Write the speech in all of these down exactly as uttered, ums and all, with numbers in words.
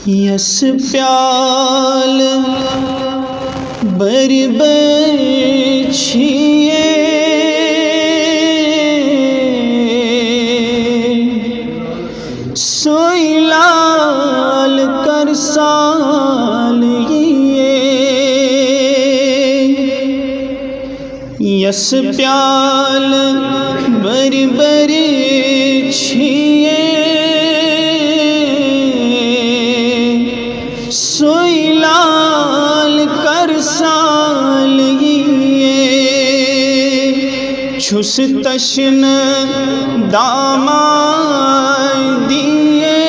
یس پیال بٔرۍ بٔرۍ چھِ یے، سُے لال کر سال یِیے۔ یس پیال بٔرۍ بٔرۍ چھِ یے، سُے لال کر سال یِیے۔ چھُس تشنہٕ داماے دِیے،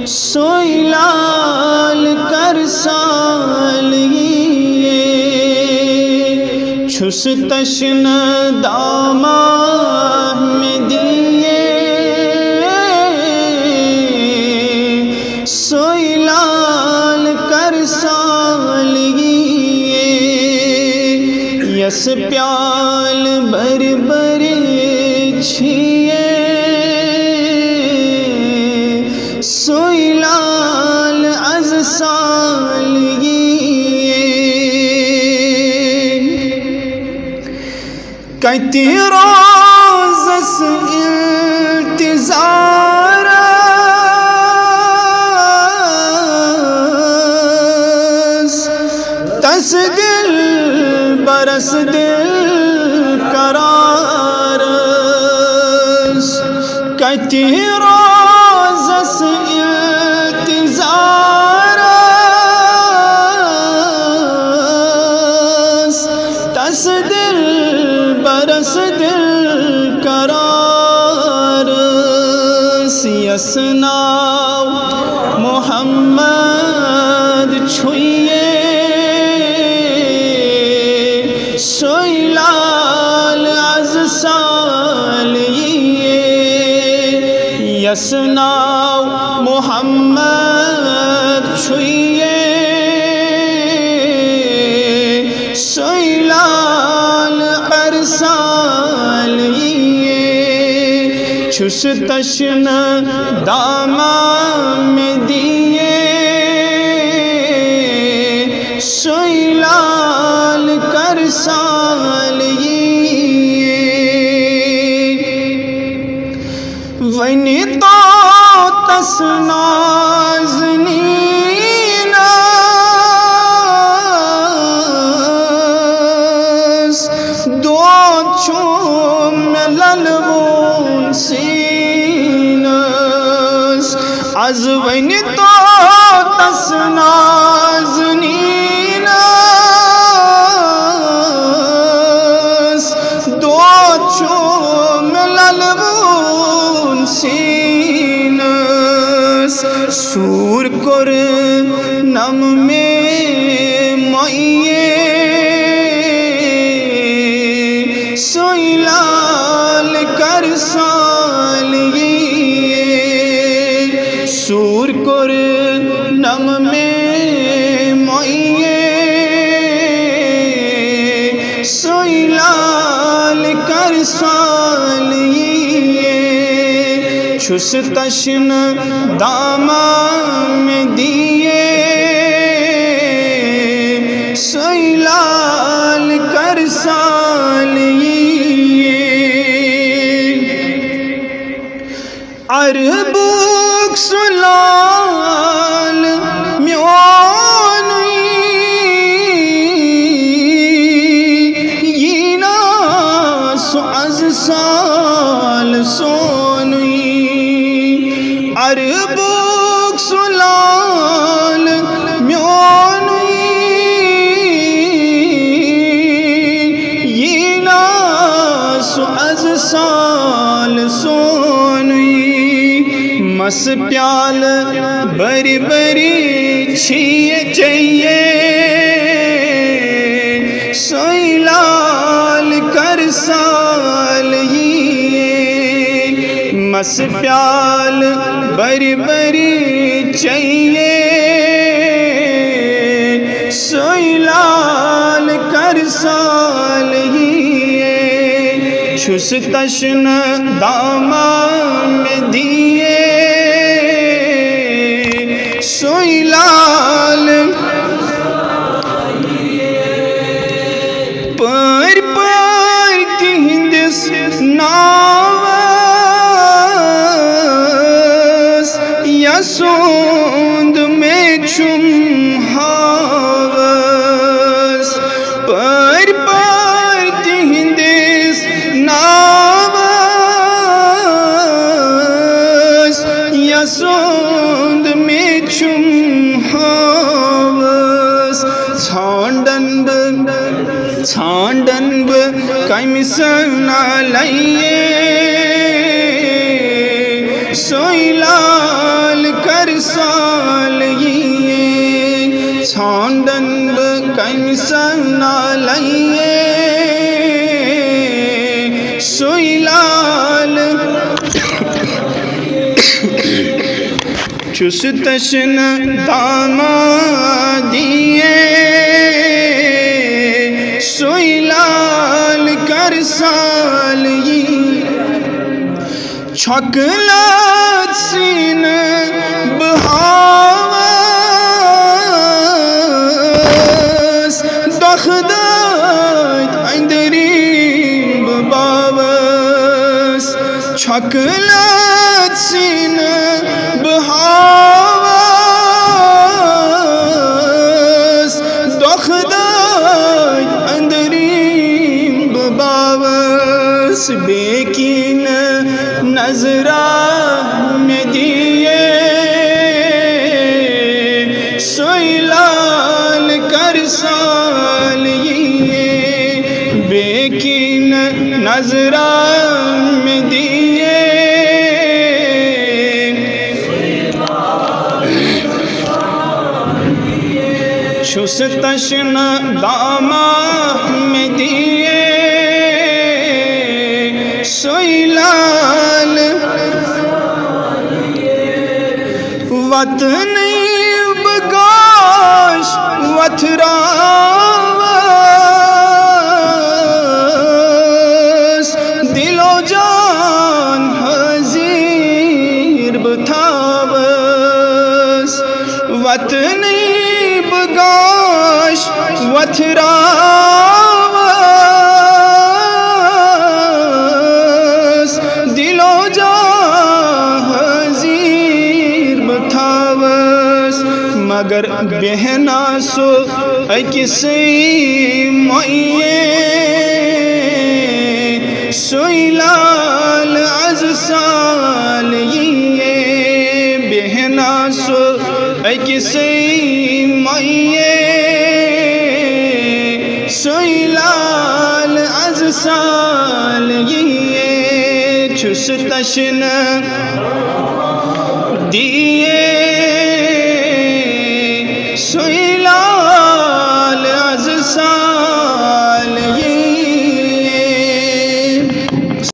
سُے لال کر سال یِیے۔ چھُس تشنہٕ داماہ مےٚ دِیے، سُے لال کر سال یِیے۔ یس پیال بٔرۍ بٔرۍ چھِ یے، سُے لال از سال یِیے۔ کتہِ روزس انتظارس، تس دلبرس دل قرارس۔ کتہِ روزس انتظارس، تس دلبرس دل قرارس۔ یس ناو محمد چھُ یے، سُے لال از سال یِیے۔ یس ناو محمد چھُ یے، سُے لال ہر سال یِیے۔ چھُس تشنہٕ داماہ مےٚ دِیے، سُے لال کر سال یِیے۔ وۄنۍ طوطس نازنیٖنس، دود چھُم مےٚ للوُن سیٖنس۔ از وۄنۍ طوطس نازنیٖنس، دود چھُم مےٚ للوُن سیٖنس۔ سوٗر کوٚرنم مےٚ معین، سُے لال کر سال یِیے۔ سوٗر کوٚرنم مےٚ معین، سُے لال کر سال یِیے۔ چھُس تشنہٕ داماہ مےٚ دِیے، سُے لال کر سال یِیے۔ عربُک سُہ لال میونُے، یی نا سُہ از سال سونُے۔ عربُک سُہ لال میونُے، یی نا سُہ از سال سونُے۔ مس پیالہٕ بٔرۍ بٔرۍ چھِ یہِ چیٚیے، سُے لال کر سال یِیے۔ مس پیالہٕ بٔرۍ بٔرۍ چیٚیے، سُے لال کر سال یِیے۔ چھُس تشنہٕ داماہ مےٚ دِیے، لال۔ پٲرۍ پٲرۍ تِہنٛدِس ناوس، یسُنٛد مےٚ چھُم ہاوس۔ پٲرۍ پٲرۍ تِہنٛدِس ناوس، یسُنٛد مےٚ چھُم ہاوس۔ ژھانٛڈن بہٕ، ژھانٛڈن بہٕ کمہِ سنالے، سُے لال کرسال یِیے۔ ژھانٛڈن بہٕ کمہِ سنالے، سُے لال۔ چھُس تشنہٕ دامادیے، سُے لال کرسال یِیے۔ چھۄکہٕ لٲژ سیٖنہٕ بہٕ ہاوس، دۄکھٕ دٲدۍ أنٛدری بہٕ باوس۔ چھۄکہٕ لٲژ سیٖنہٕ بہٕ ہاوس، دۄکھٕ دٲدۍ أنٛدری بہٕ باوس۔ بیٚیہِ کِنۍ نظرا مےٚ دِیے، سُے لال کرسال یِیے۔ بیٚیہِ کِنۍ نظرا مےٚ دِیے۔ چھُس تشنہٕ دامہ مےٚ دِیے، سُے لال۔ وطنٕے بہٕ گاش وۄتھراوس، دِلو جان حٲضِر بہٕ تھاوس۔ وطنٕے بہٕ گاش وۄتھراوس، دِلو جان حٲضِر بہٕ تھاوس۔ مگر بیٚہنا سُہ أکِسٕے مۄیے، سُے لال از سال یِیے۔ بیٚہنا سُہ أکِسٕے مۄیے، سُے لال از سال یِیے۔ چھُس تشنہٕ دِیے